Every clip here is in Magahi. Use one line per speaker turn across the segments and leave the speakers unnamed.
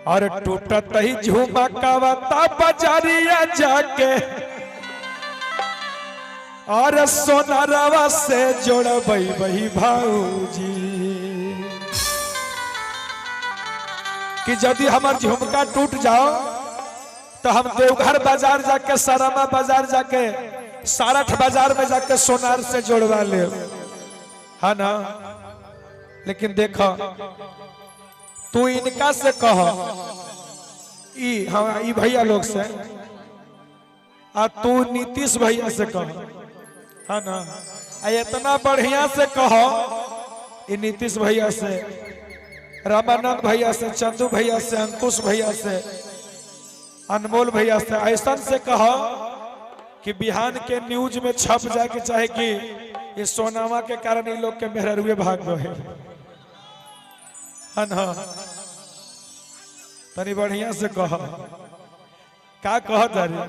और टूटत ही झुमकावता बजरिया जाके और सोनरवा से जोड़बई बही भाऊजी। कि यदि हमार झुमका टूट जाओ तो हम देवघर बाजार जाके, सरमा बाजार जाके, सारठ बाजार में जाके सोनार से जोड़वा ले, है ना। लेकिन देखो तू इनका से कह, ई हाँ ई भैया लोग से, आ तू नीतीश भैया से कह, है ना। आ इतना बढ़िया से कहो ई नीतीश भैया से, रामानंद भैया से, चंदू भैया से, अंकुश भैया से, अनमोल भैया से, ऐसा से कहो कि बिहान के न्यूज में छप जाए के चाहे कि ये सोनामा के कारण ये लोग के मेहरुए भाग गए, है ना। तनी बढ़िया से कह, का कह तारी।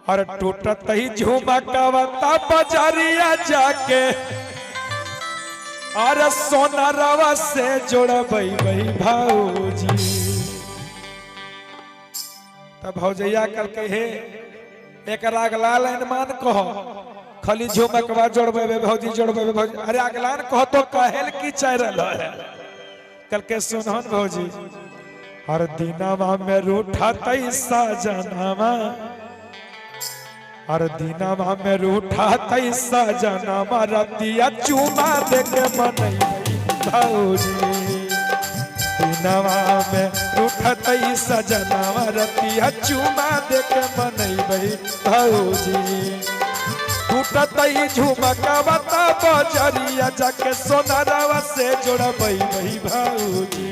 और टूटत ही झुमकावता बजरिया जाके और सोनरवा से जोड़बई बही भाऊजी। तब भौजैया कल हे एक अगला लाइन मान कहो, खाली झुमकवा जोड़बे भौजी, जोड़बे भौजी। अरे अगला कहो तो कहेल की चाह रहा है। कल के सुनहन भौजी, हर दिनवा में रूठा तैसा जनावा, हर दिनवा में रूठा तैसा जनावा, रतिया चुमा दे के मनई भौजी। दिनवा में रूठा तैसा जनावा, रतिया चुमा दे के मनई भौजी। टूटतई झुमकावता बजरिया जाके सोनरवा से जोड़बई बही भौजी।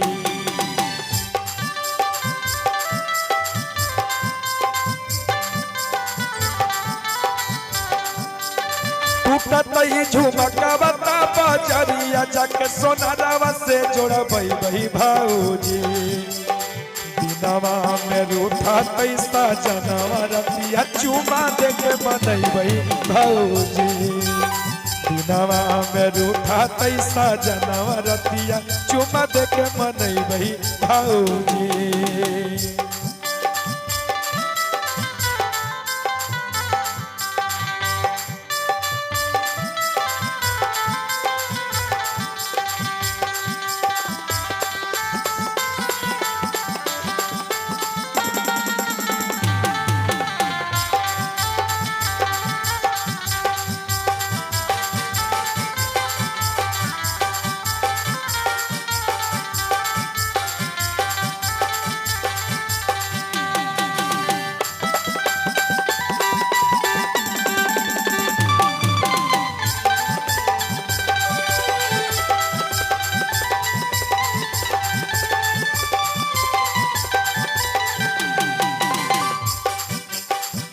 टूटतई झुमकावता बजरिया जाके सोनरवा से जोड़बई बही भौजी। दिनवा में रूठा तैसा जनवा, रतिया चुमा दे के मनई भौजी। दिनवा में रूठा तैसा जनवा, रतिया चुमा दे के मनई भौजी।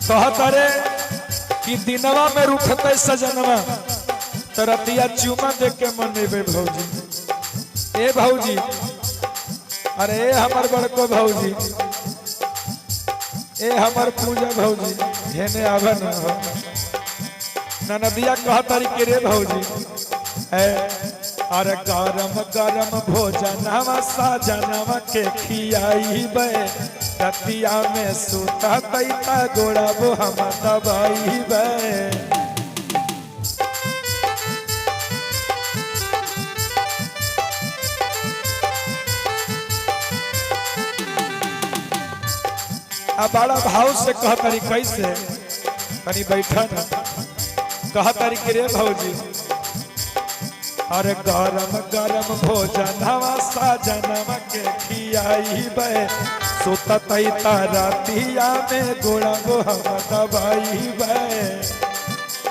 कहतरे कि दिनवा में रूठते सजनवा तो रतिया चुमा दे के मनेबे भौजी। ए भौजी, अरे ए हमर बड़को भौजी, ए हमर पूजा भौजी, हेने आवे न हो। ननदिया कहतरी के रे भौजी, ए अरे गरम गरम भोजनवा सजनवा के खियाईबे, रतिया में सुता तैता गोड़बो हम दबाईबे। आ बड़ा भाव से कहतरी कैसे, तनी बैठा न, कहतरी के रे भौजी, अरे गरम गरम भोजनवा सजनवा के खियाईबे, सुततई रतिया में गोड़बो हम दबाईबे।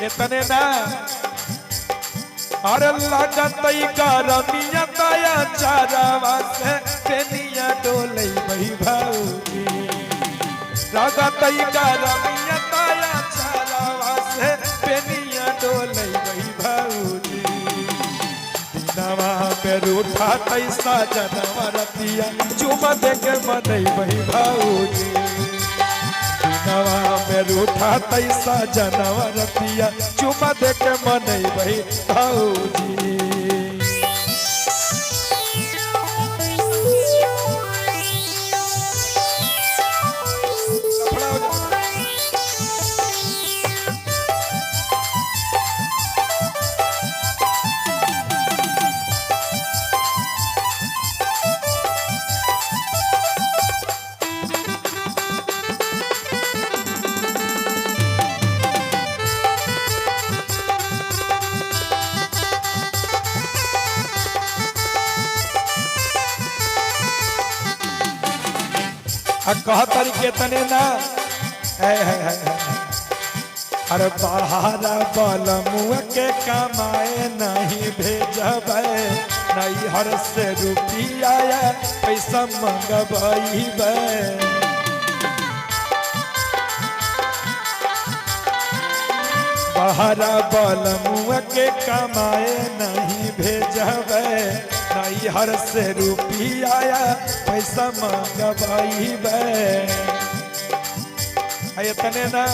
इतने ना, अरे लगतई गरमिया दया चारावा से पेनिया डोलई बही भौजी। लगतई गरमिया दया चारावा से पेनिया डोलई बही भौजी। दिनवा में रूठा तैसा जनवा, रतिया चुमा दे के मनई बही भौजी। दिनवा में रूठा तैसा जनवा, रतिया चुमा दे के मनई बही भौजी। आ कह तरीके तने ना है है है है। अरे बाहरा बलमुआ के कमाए नहीं भेजबै, नहीं हर से रुपिया पैसा मंगबैबै। बाहरा बलमुआ के कमाए नहीं भेजबै, नहीं हर से रुपिया पैसा मंगबैबै। इतने ना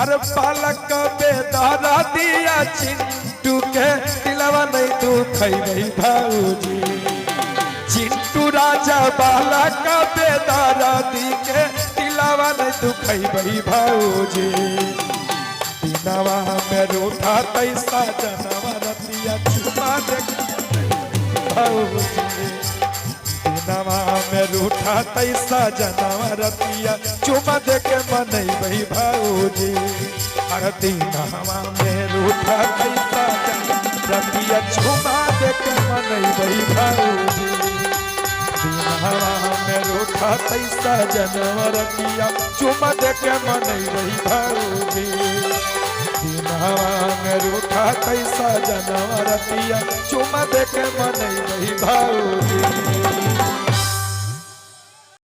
अरे पालक बेदारा दिया चिंटू के दिलवा नहीं तू खैबै भाऊजी। चिंटू राजा बालक बेदारा दी के दिलवा नहीं तू खैबै भाऊजी। दिनवा में रूठा तैसा जनवा रतिया चुमा दे भाऊजी। दिनवा में रूठा तैसा जनवा रतिया चुमा दे के मनैबै भाऊजी। अरे दिनवा में रूठा तैसा रतिया चुमा दे के मनैबै भाऊजी। दिनवा में रूठा तैसा जनवा रतिया चुमा दे के मनैबै भाऊजी। दिनवा में रूठा तैसा जनवा रतिया चुमा दे के मनैबै भाऊजी।